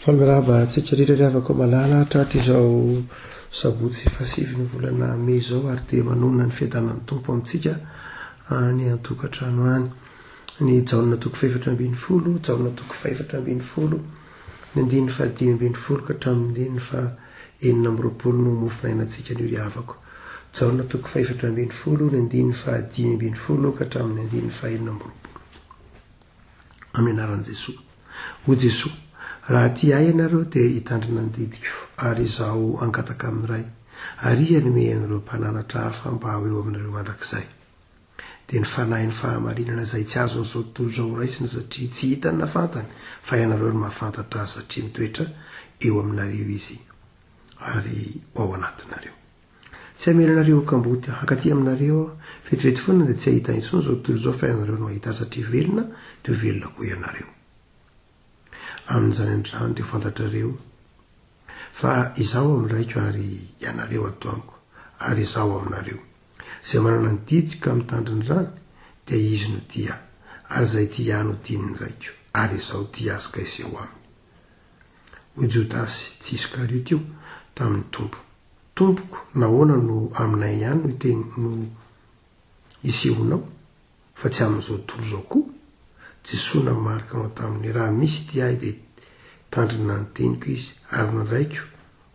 Faly miarahaba antsika rehetra ry havako malala hatraty izao sabotsy fahasivy ny volana mey izao ary dia manonona ny fiadanan'ny Tompo amintsika any an-tokantrano any. Ny Jaona toko fahefatra ambin'ny folo, Jaona toko fahefatra ambin'ny folo, ny andininy faha-15 ka hatramin'ny andininy faha-26 no mofonainantsika anio ry havako. Jaona toko fahefatra ambin'ny folo, ny andininy faha-15 ka hatramin'ny andininy faha-26. Amin'ny anaran'i Jesoa. Hoy Jesoa, Raha tia Ahy ianareo dia hitandrina ny didiko, ary Izaho hangataka amin'ny Ray, ary Izy hanome anareo mpananatra hafa mba ho eo aminareo mandrakizay. Dia ny Fanahin'ny fahamarinana izay tsy azon'izao tontolo izao horaisina satria tsy hitany na fantany, fa ianareo no mahafantatra Azy satria mitoetra eo aminareo Izy ary ho ao anatinareo. Tsy hamela anareo ho kamboty aho. Hankaty aminareo aho. Vetivety foana dia tsy hahita intsony izao tontolo izao fa ianareo no hahita ahy satria velona dia ho velona koa ianareo. Amin'izany andro izany dia ho fantatrareo fa Izaho ao amin'ny Raiko ary ianareo ato amiko ary Izaho ao aminareo. Izay manana ny didiko ka mitandrina izany dia izy no tia ahy, ary izay tia ahy no tian'ny Raiko, ary Izaho tia azy ka hiseho aminy. Hoy Jodasy, tsy Iskariota io, tamin'ny Tompo, Tompoko, nahoana no aminay ihany no hiteny no isehoanao, fa tsy amin'izao tontolo izao koa? Jesoa namaly ka nanao taminy, Raha misy tia Ahy dia hitandrina ny teniko izy, ary ny Raiko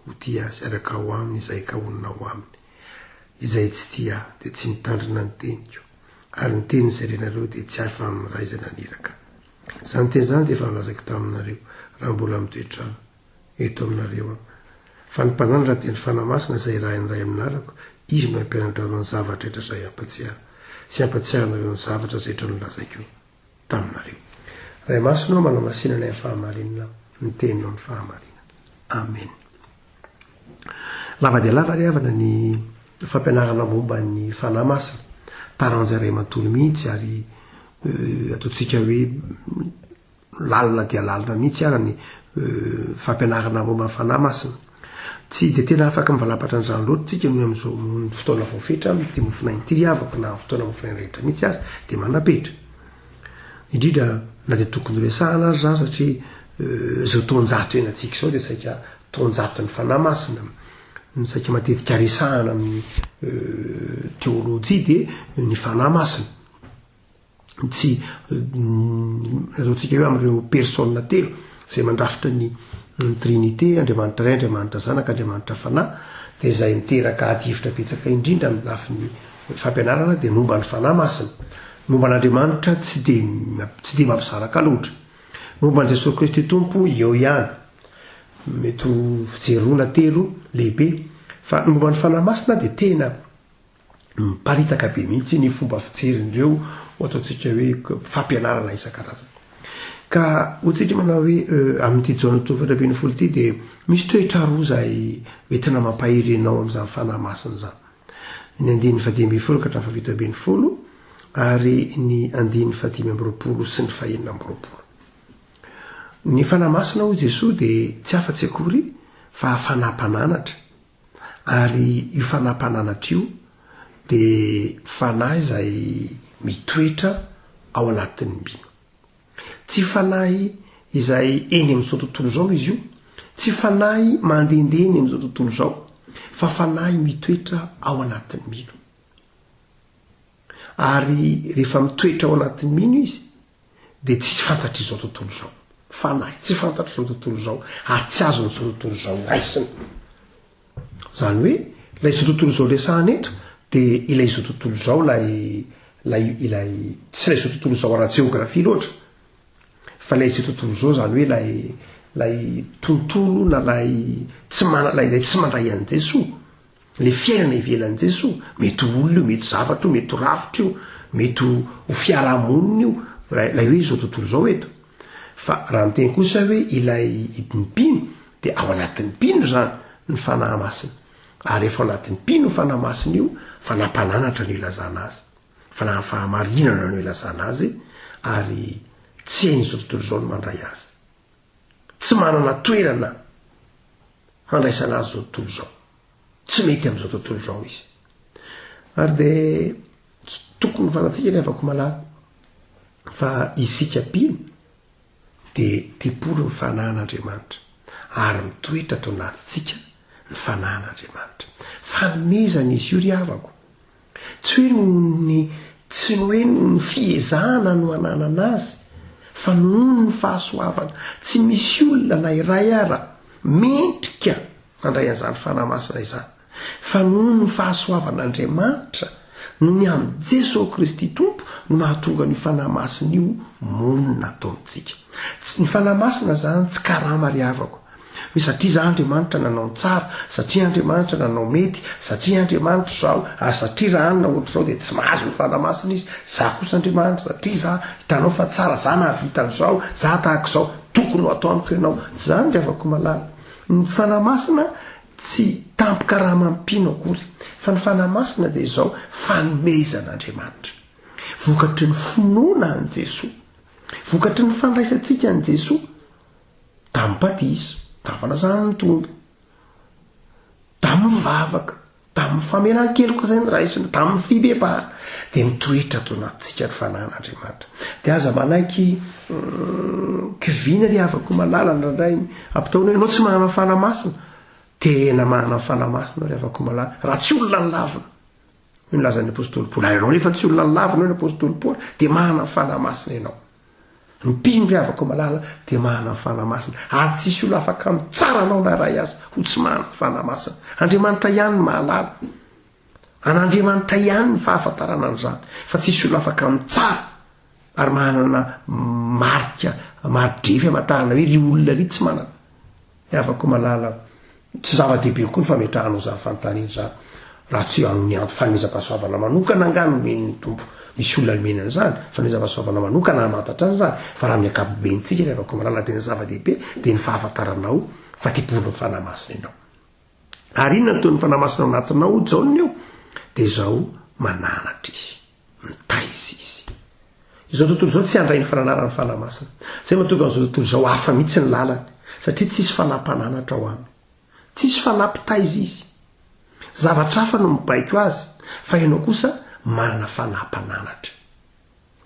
ho tia azy, ary hakao aminy izay kahonina ao aminy. Izay tsy tia Ahy dia tsy mitandrina ny teniko, ary ny teny izay renareo dia tsy ahy fa amin'ny Ray izay naniraka Ahy. Izany teny izany dia efa nolazaiko taminareo, raha mbola mitoetra eto aminareo aho. Fa ny Mpananatra dia ny Fanahy Masina izay irahin'ny Ray amin'ny anarako, Izy no hampianatra anareo ny zavatra rehetra izay hampatsiahy, sy hampatsiahy anareo ny zavatra izay etra nolazaiko taminareo. Ray Masina ô, manamasina anay amin'ny fahamarinana, ny Teninao ny fahamarinana. Amen. Lava dia lava ry havana ny fampianarana momba ny Fanahy Masina. Taranja iray manontolo mihitsy ary eh, ataontsika hoe Lalina dia lalina mihitsy ara ny fampianarana momba ny Fanahy Masina. Tsy dia tena afaka mivalapatra an'izany loatra isika noho ny amin'izao noho ny fotoana voafetra amin'ity mofonaina ity ry havako na amin'ny fotoana mofonaina rehetra mihitsy aza dia manam-petra. Indrindra na dia tokony horesahana aza izany satria izao taonjato iainantsika izao dia saika taonjaton'ny Fanahy Masina. Ny saika matetika resahana amin'ny teolojia dia ny Fanahy Masina. tsy ataontsika hoe amin'ireo personne telo izay mandrafitra ny ny trinité, Andriamanitra Ray, Andriamanitra Zanaka, Andriamanitra Fanahy, dia izay miteraka ady hevitra betsaka indrindra amin'ny lafiny fampianarana dia momba ny Fanahy Masina. Momba an'Andriamanitra tsy dia tsy dia mampizaraka loatra. Momba an'i Jesoa Kristy Tompo eo ihany. Mety ho fijery roa na telo lehibe. Fa ny momba ny Fanahy Masina dia tena Miparitaka be mihitsy ny fomba fijerin'ireo ho ataontsika hoe fampianarana isan-karazany. Ka hoy tsika manao hoe amin'ity Jaona toko 14 ity dia misy toetra roa izay entina mampahery anao amin'izany Fanahy Masina izany. Ny andininy faha-15 ka hatramin'ny faha-17 ary ny andininy faha-25 sy ny faha-26. Ny Fanahy Masina hoy Jesoa dia tsy afa-tsy akory fa Fanahy mpananatra Ary io fanahy mpananatra io dia fanahy izay mitoetra ao anatin'ny mino. Tsy fanahy izay eny amin'izao tontolo izao izy io, tsy fanahy mandehandeha eny amin'izao tontolo izao, fa fanahy mitoetra ao anatin'ny mino. Ary rehefa mitoetra ao anatin'ny mino izy, dia tsy fantatr'izao tontolo izao. Fanahy tsy fantatr'izao tontolo izao ary tsy azon'izao tontolo izao raisina. Izany hoe, ilay izao tontolo izao resahana eto dia ilay izao tontolo izao ilay ilay ilay tsy ilay izao tontolo izao ara-jeografia loatra fa ilay izao tontolo izao izany hoe ilay ilay tontolo na ilay tsy mana ilay ilay tsy mandray an'i Jesoa. Ilay fiainana ivelan'i Jesoa, mety ho olona io, mety ho zavatra io, mety ho rafitra io, mety ho fiarahamonina io, ilay hoe izao tontolo izao eto. Fa raha miteny kosa hoe ilay mpino dia ao anatin'ny mpino izany ny Fanahy Masina. Ary rehefa ao anatin'ny mpino io Fanahy Masina io, Fanahy mpananatra no ilazana azy. Fanahy fahamarinana no ilazana azy ary tsy hain'izao tontolo izao ny mandray azy. Tsy manana toerana handraisana azy izao tontolo izao. Tsy mety amin'izao tontolo izao izy. Ary dia tsy tokony ho fantatsika ny havako malala fa isika mpino dia tempolin'ny fanahin'Andriamanitra. Ary mitoetra ato anatintsika ny Fanahin'Andriamanitra. Fanomezana izy io ry havako. Tsy hoe noho ny tsy ny hoe noho ny fiezahana no ananana azy, fa noho ny fahasoavana. Tsy misy olona na iray ara mendrika handray an'izany Fanahy Masina izany, fa noho ny fahasoavan'Andriamanitra, noho ny amin'i Jesoa Kristy Tompo no mahatonga an'io Fanahy Masina io monina ato amintsika. Tsy, ny Fanahy Masina izany tsy karama ry havako. Hoe satria za Andriamanitra nanao ny tsara, satria Andriamanitra nanao mety, satria Andriamanitra izao, ary satria raha anona ohatr'izao dia tsy mahazo ny Fanahy Masina izy, za kosa Andriamanitra satria za hitanao fa tsara, za nahavita an'izao, za tahak'izao, tokony ho ato amiko ianao. Tsy izany ry havako malala. Ny Fanahy Masina tsy tampi-karama amin'ny mpino akory, fa ny Fanahy Masina dia izao, fanomezan'Andriamanitra. Vokatry ny finoana an'i Jesoa. Vokatry ny fandraisantsika an'i Jesoa. Tamin'ny batisa, tamin'ny fanasana ny Tompo, tamin'ny vavaka, tamin'ny famelan-keloka izay noraisina, tamin'ny fibebahana, dia mitoetra ato anatintsika ny Fanahin'Andriamanitra. Dia aza manaiky kiviana ry havako malala indraindray ampitahoana hoe ianao tsy manana Fanahy Masina. Tena manana Fanahy Masina ry havako malala, raha tsy olona nilavina. Hoy ny lazan'ny Apostoly Paoly. Ary ianao nefa tsy olona nilavina, hoy ny Apostoly Paoly, dia manana Fanahy Masina ianao. Ny mpino ry havako malala dia manana ny Fanahy Masina ary tsisy olona afaka mitsara anao na iray aza ho tsy manana ny Fanahy Masina. Andriamanitra ihany no mahalala. An'Andriamanitra ihany ny fahafantarana an'izany fa tsisy olona afaka mitsara ary manana marika mari-drefy amantarana hoe ry olona ry tsy manana. Ny havako malala, tsy zava-dehibe koa ny fametrahanao izany fanontaniana izany, raha tsy amin'ny antony fanomezam-pahasoavana manokana angaha no omen'ny Tompo. Misy olona nomeny an'izany, fanomezam-pahasoavana manokana hamantatra an'izany, fa raha amin'ny ankapobentsika ry havako malala dia ny zava-dehibe dia ny fahafantaranao fa tempolin'ny Fanahy Masina ianao. Ary inona no ataon'ny Fanahy Masina ao anatinao hoy Jaona eo? Dia izao, mananatra Izy. Mitaiza izy. Izao tontolo izao tsy handray ny fananaran'ny Fanahy Masina. Izay mahatonga an'izao tontolo izao hafa mihitsy ny lalany, satria tsisy fanahy mpananatra ao aminy. Tsisy fanahy mpitaiza izy. Zavatra hafa no mibaiko azy, fa ianao kosa manana fanahy mpananatra.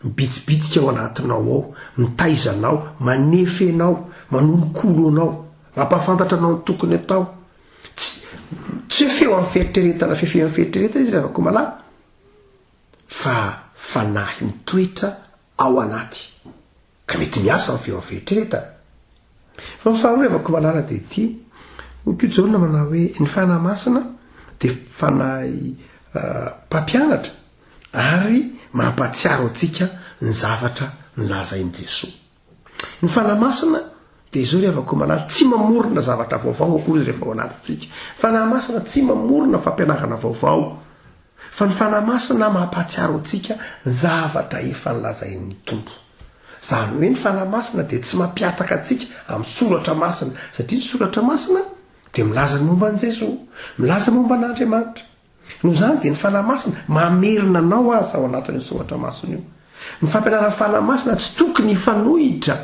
Mibitsibitsika ao anatinao ao, mitaiza anao, manefy anao, manolokolo anao, mampahafantatra anao ny tokony atao. Tsy, tsy hoe feo amin'ny fieritreretana, fefeo amin'ny fieritreretana izy ry havako malala. Fa fanahy mitoetra ao anaty, ka mety miasa amin'ny feo fieritreretana. Fa ny faharoa ry havako malala dia ity, hoy koa Jaona manao hoe ny Fanahy Masina dia fanahy mpampianatra ary mampahatsiaro antsika ny zavatra nolazain'i Jesoa. Ny Fanahy Masina dia izao ry havako malala, tsy mamorona zavatra vaovao akory izy rehefa ao anatintsika. Fanahy Masina tsy mamorona fampianarana vaovao. Fa ny Fanahy Masina mampahatsiaro antsika ny zavatra efa nolazain'ny Tompo. Izany hoe ny Fanahy Masina dia tsy mampihataka antsika amin'ny Soratra Masina, satria ny Soratra Masina dia milaza ny momba an'i Jesoa, milaza momba an'Andriamanitra. Noho izany dia ny Fanahy Masina mamerina anao aza ao anatin'io Soratra Masina io. Ny fampianaran'ny Fanahy Masina tsy tokony hifanohitra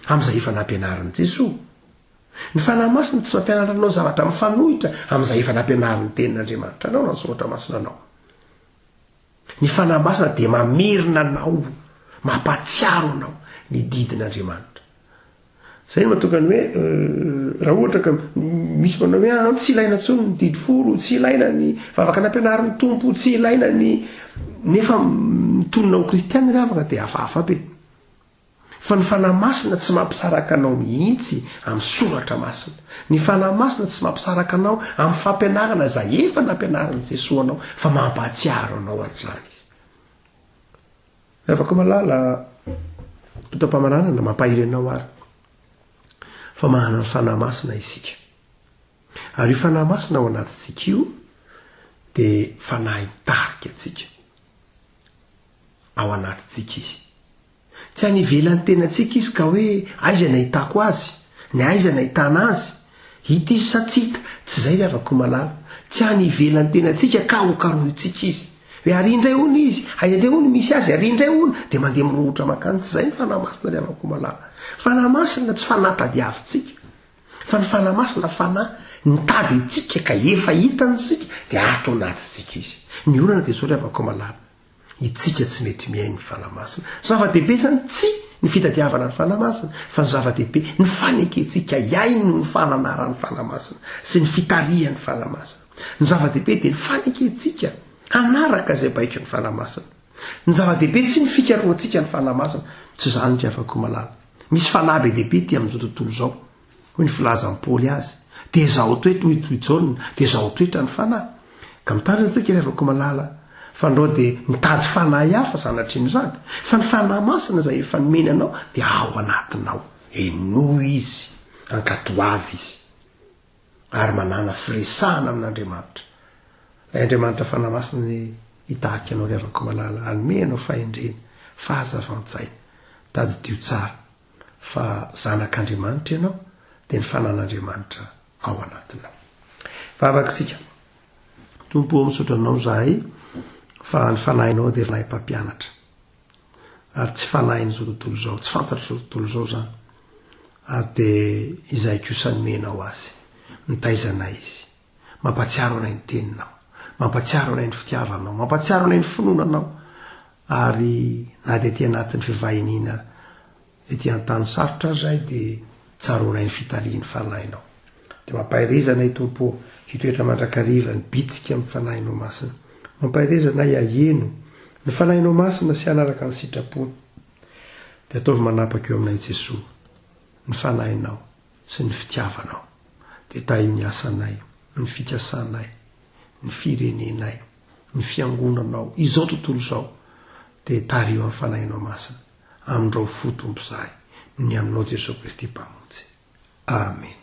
amin'izay efa nampianarin'i Jesoa. Ny Fanahy Masina tsy mampianatra anao zavatra mifanohitra amin'izay efa nampianarin'ny Tenin'Andriamanitra anao na ny Soratra Masina anao. Ny Fanahy Masina dia mamerina anao, mampahatsiaro anao ny didin'Andriamanitra. Izay no mahatonga ny hoe raha ohatra ka misy manao hoe ah, tsy ilaina intsony ny didy folo, tsy ilaina ny vavaka nampianarin'ny Tompo, tsy ilaina ny nefa mitonona ho kristiana ry havana dia hafahafa be. Fa ny Fanahy Masina tsy mampisaraka anao mihitsy amin'ny Soratra Masina. Ny Fanahy Masina tsy mampisaraka anao amin'ny fampianarana izay efa nampianarin'i Jesoa anao, fa mampahatsiaro anao an'izany Izy. Ravako malala, eto am-pamaranana, mampahery anao ary fa manana ny Fanahy Masina isika. Ary io Fanahy Masina ao anatintsika io dia Fanahy mitarika antsika. Ao anatintsika Izy. Tsy any ivelan'ny tenantsika Izy ka hoe aiza ny ahitako Azy, ny aiza ny ahitana Azy, hita Izy sa tsy hita, tsy izay ry havako malala. Tsy any ivelan'ny tenantsika ka hokarohintsika Izy. Hoe ary indray hono Izy, aiza indray hono misy Azy, ary indray hono, dia mandeha mirohotra mankany, tsy izay ny Fanahy Masina ry havako malala. Fanahy Masina tsy fanahy tadiavintsika, fa ny Fanahy Masina fanahy nitady antsika ka efa hitany isika dia ato anatintsika Izy. Ny olana dia izao ry havako malala, Itsika tsy mety mihaino ny Fanahy Masina. Zava-dehibe izany tsy. ny fitadiavana ny Fanahy Masina, fa ny zava-dehibe, ny fanekentsika hihaino ny fananaran'ny Fanahy Masina sy ny fitarihan'ny Fanahy Masina. Ny zava-dehibe dia ny fanekentsika hanaraka izay baikon'ny Fanahy Masina. Ny zava-dehibe tsy ny fikarohantsika ny Fanahy Masina, tsy izany ry havako malala. Misy fanahy be dia be ety amin'izao tontolo izao. Hoy ny filazan'i Paoly azy, Dia izao toetra, hoy i Jaona, dia izao toetra ny fanahy. Ka mitandrina isika ry havako malala, fandrao dia mitady fanahy hafa sanatrian'izany, fa ny Fanahy Masina izay efa nomeny anao dia ao anatinao. Henoy Izy, ankatoavy Izy, ary manàna firesahana amin'Andriamanitra. Ilay Andriamanitra Fanahy Masina anie hitarika anao ry havako malala, hanome anao fahendrena, fahazavan-tsaina. Tadidio tsara. fa zanak'Andriamanitra ianao dia ny fanan'Andriamanitra ao anatinao. Vavaka isika. Tompo ô misaotra anao izahay fa ny fanahinao dia fanahy mpampianatra. Ary tsy fanahin'izao tontolo izao, tsy fantatr'izao tontolo izao izany. Ary dia izay kosa nomenao azy. Mitaiza anay izy. Mampatsiaro anay ny teninao. Mampatsiaro anay ny fitiavanao. Mampatsiaro anay ny finoana anao. Ary na dia aty anatin'ny fivahiniana ety an-tany sarotra aza izahay dia tsaroanay ny fitarihin'ny Fanahinao. Dia mampahereza anay Tompo ô, hitoetra mandrakariva ny bitsika amin'ny Fanahinao Masina. Mampahereza anay haheno ny Fanahinao Masina sy hanaraka ny sitrapony. Dia ataovy manapaka eo aminay Jesoa ny Fanahinao sy ny fitiavanao. Dia tahio ny asanay, ny fikasanay, ny firenenay, ny fiangonanao, izao tontolo izao, dia tariho amin'ny Fanahinao Masina, amindrao fo Tompo izahay, noho ny aminao Jesoa Kristy Mpamonjy. Amena.